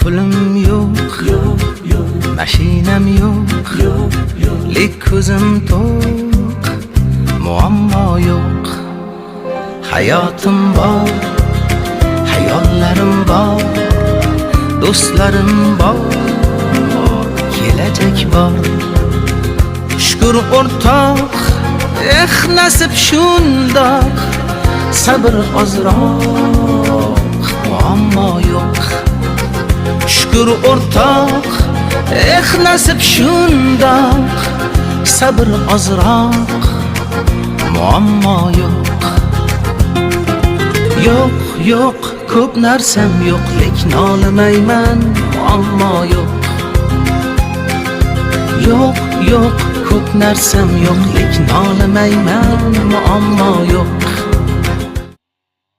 Pulim yo'q, Yo'q, yo'q. Mashinam yo'q, Yo'q, yo'q. Lek ko'zim to'q, muammo yo'q. Hayotim bor, hayollarim bor, do'stlarim bor, kelajak bor. Shukur, o'rtoq, eh, nasib shundoq, sabr ozroq, muammo yo'q. Shukur, o'rtoq, eh, nasib shundoq, sabr ozroq, muammo yo'q. Yo'q, yo'q, ko'p narsam yo'q, lek nolimayman, muammo yo'q. Yo'q, yo'q, ko'p narsam yo'q, lek nolimayman, muammo yo'q.